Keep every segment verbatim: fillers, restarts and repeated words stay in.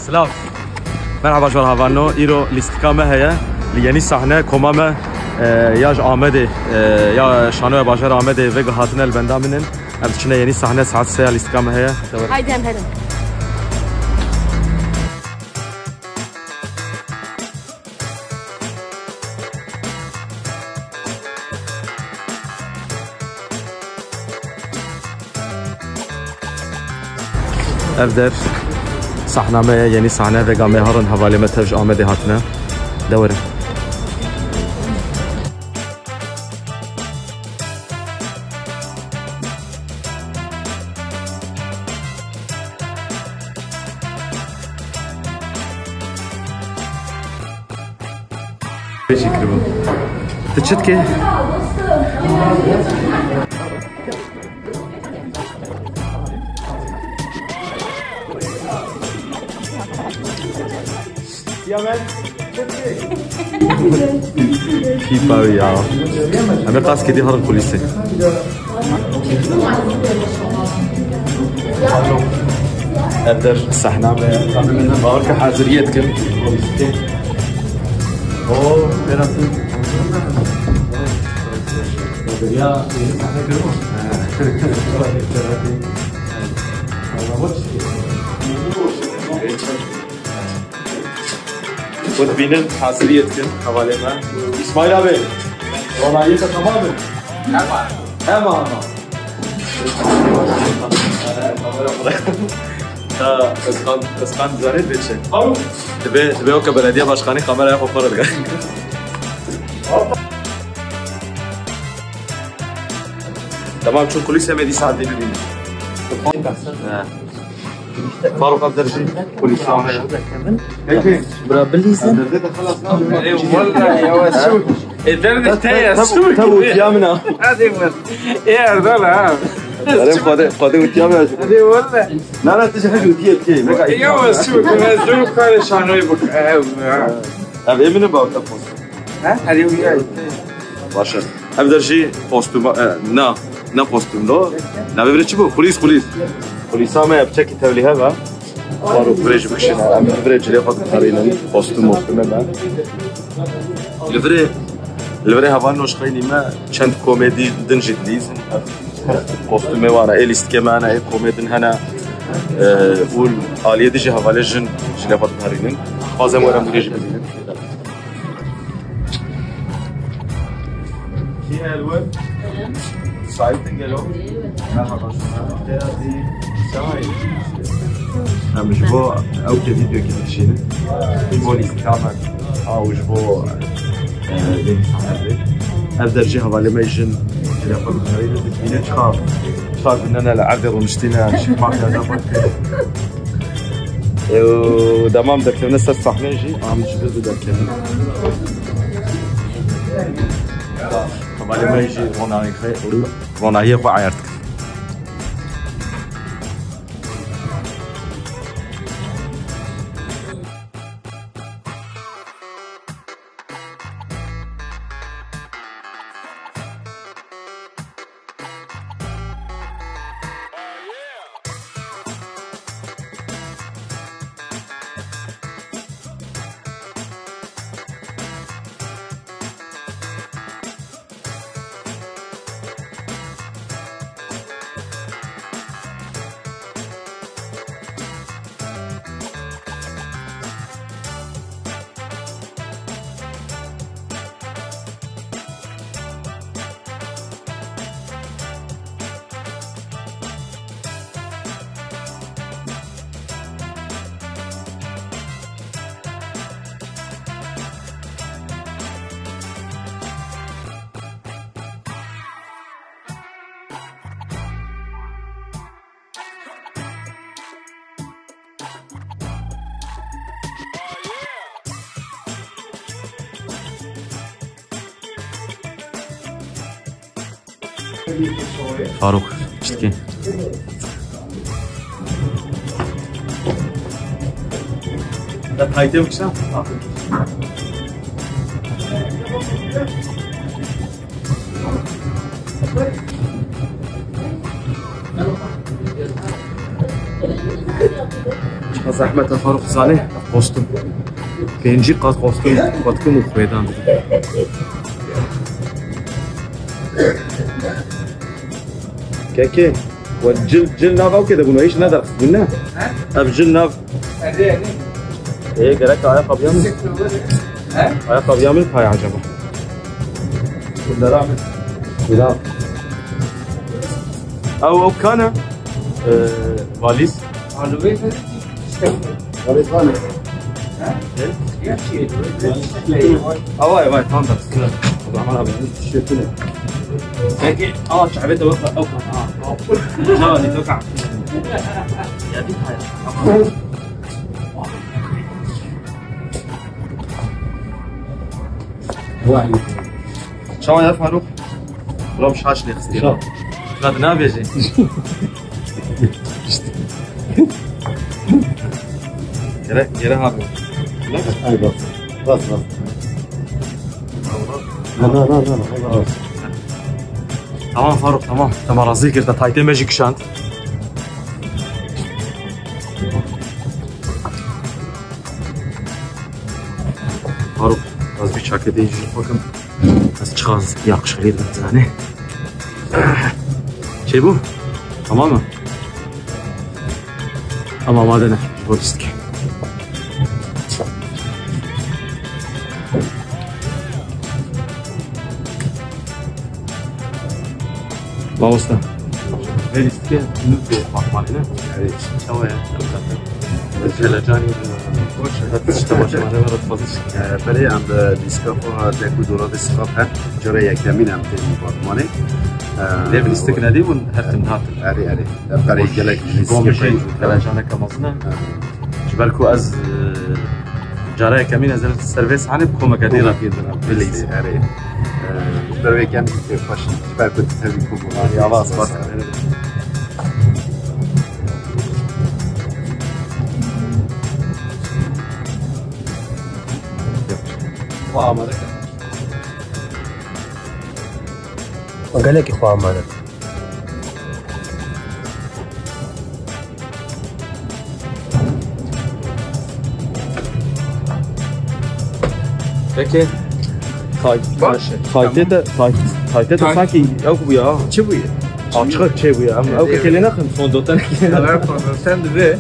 Silav. Merhaba ji wan hevalno. Îro lîstika me heye. Li yenî sahne koma me, e, ya ji Amedê, e, ya şanoya bajara Amedê vêga hatine li benda min in. Em diçine yenî sahne, saet sê ya lîstika me heye. Haydi em herin. Ev der sahna me ye, yenî sahne, vêga me herin, hevalê me tev ji Amedê hatine. De werin. Pêşî kiribû. Tu çi dikê? Tîpa wî ya. Em ê qas kedî herin kulîsê. Ev der sehna me. Bawer ke haziriyê dikin. O, pêra tu. Ya, yeni sahne görüyor musun? Ku dibînin haziriyê dikin hevalê me. Îsmaîl abi, ronahiyê te temam e? Hema. Hema, hema. Ta Özkan, Özkan dizanê dibê çi? Dibê, dibê weke belediye başkanî kameraya xwe xwe re dike. Tamam, çû kulîs, em ê dîsa dê bibînin. He. Faruk, ev der jî kulîsa me. Bira bilîzin. Ê, wele, ya, we sûk. Ê, derdê te ye, sûk. Te, te, te, ya min a. Hadi, wele. Ê, Erdal, ha. Erê, xwedê, xwedê witiya me. Hadi, wele. Na, na, tu jî hej witiye, witiye. Ya, we sûk, we sûk, karê şanoyê bik. Ev, ya. Ev ê min e, bawta post. Ha? Erê, wî ye. Baş e. Ev der jî kostûm, e, na, ne kostûm do. Navê vê çi bû? Kulîs, kulîs. Kulîsa me piçekî tevlî heve. Faruk, vê jî bikişîne. Em vê cilê xwe diparînin. Kostûm mostûmê me. Li vê, li vê hevalno ji xeynî me çend komedî din jî dilîzin. Kostûmê wan e, ê lîstikê me hene, ê komê din hene. E, û aliyê dijî hevalê jin jî lê xwe diparînin. Xwazem werin vê jî bibînin. Kî ne li wir? Sahîbtin gelo? Merhaba şuna. Em ji bo ew ke vîdeokê dikişînin. Ji bo lîstika me. A û ji bo, e, vê lîstika me. Ev der jî hevalê me jin. Ji lê xwe bikarîne dibîne çiqa, çiqa gundene li erdê rûniştîne. Şikma piyada xwe. Û dema em derkevine ser sahneyê jî, em ji vir derkevin. Hevalê me jî ronahiyê xwe, ronahiyê xwe ayar dikin. Faruk, çi dikî? Ya taytê bikişe. Zehmet e Farûq, zanî, kostûm. Pêncî qat kostûm, kotkum û xwêdan. Kekê, we cil, cil nav ew kê de bûn, we hîç nederxistbûn, ne? He? Ev cil nav. Ê, gerek ayakkabıya mı? He? Ayakkabıya mı pay acaba? Bunlara mı? Güzel. Ew, ew kana? Ee, valiz. Alübe mi? Valiz var mı? Ha? Gerçi. Vay, vay, tamam, tamam. Sıkıntı yok. O zaman abi, biz tişörtünü. Peki, ama çabete bak, bak, bak. Ha, tamam. Tamam, tamam. Ya, bir tane. Tamam. Vay. Çawa ya Faruk? Buram şaş ne istiyor? Şaş. Kadın ne yapacak? Yere, yere abi. Ay bak. Bak, bak. Na, na, na, na, na. Tamam Faruk, tamam. Tamam, razı girdi. Tayte mecik şant. Faruk, az bir çakete jî bakın. Ez çiqas yakışıklıydım yani. Şey bu. Tamam mı? Ama madene. Polislik. Mamosta. Vê lîstikê nû tê apartmanê ne? Erê. Çawa ye? Kelecanî, e, boş. Hadi işte başıma ne var, fazla işte. E, berê em bi lîstika xwe dek û dolabê sixap he. Cara yekemîn em tên apartmanê. E, lê bi lîstik nedî bûn, her tim hatin. Erê, erê. Em berê gelek lîstikê. Gomişê, kelecaneke mezin e. Ji ber ku ez, e, cara yekemîn ez ser vê sahnê bi komeke dî re bilîz. Erê. E, ji ber wê kem pêxweş in. Ji ber ku tu tevî ku bû. Ya, spas. Xwe amade kir. Gelekî xwe amade. Peki. Tay-, Bak, tay-, taytê tamam. De, tay-, taytê de Tay- sanki yok bu ya. Çi bu ya? Açık şey bu ya. Ama Evet, o evet. Kelene kan fondöten. Helal fondöten de be.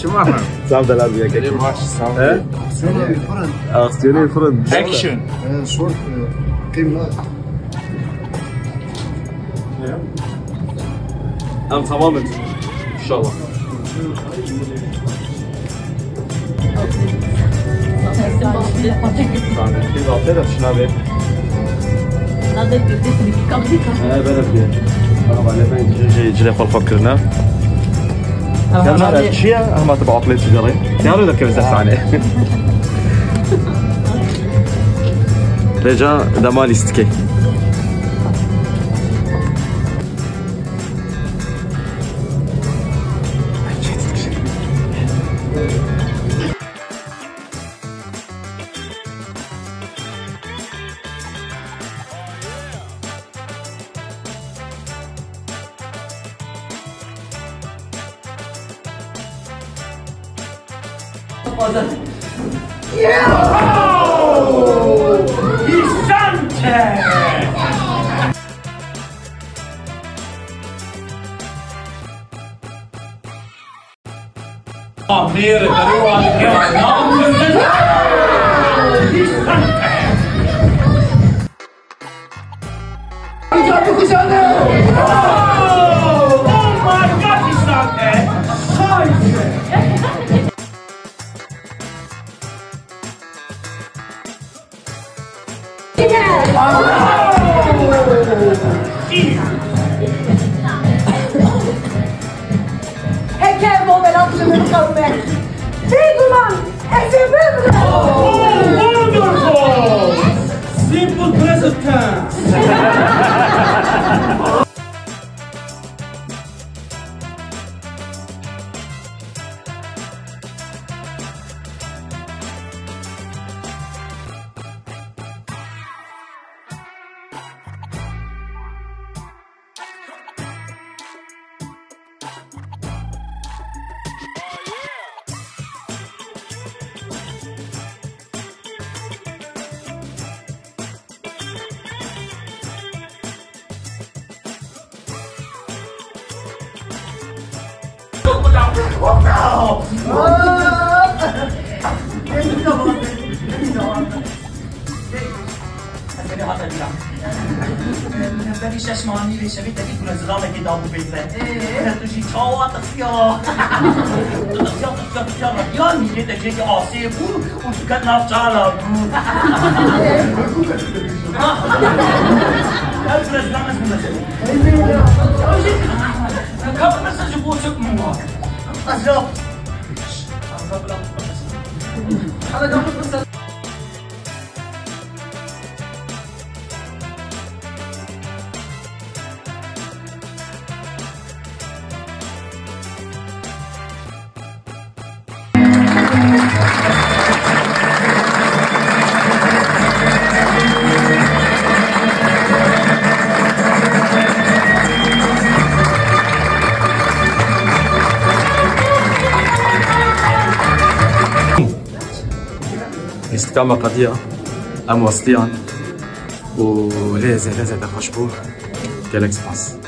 Çima? Sağ ol abi ya. Baş, sağ ol. He? Aksiyonu fırın. Action. Ee, sor, e, kıyma. Em tamam et. İnşallah. Tamam, bir zaten de şuna bir. He, böyle bir. Tamam, ben cile, cile, cile xwe xwe kirine. Ama Yanlar herhalde çiye, ama tabi aklı çıkarayım. Yarın da kevser sahne. Reca dema lîstikê. Heke bo bela kuzum qewme. Bêguman, ez ê bimrim. Oh, wonderful! Simple present tense. Ez ê hate bîra. Berî şeş mehan nîvê şevê te dî ku zilamekê dabû pê te. Ee? Tu jî çawa tixiya? Tu tixiya, tixiya, tixiya. Ya nîvê te cihekî asê bû û tu ket nav çala bû. Ev ku zilam ez bûme. Ka bi mesaj ji bo çi bû? Ez ya. Lîstika me qediya, em westiyan û rêzê, rêzê te xweş bû. Gelek spas.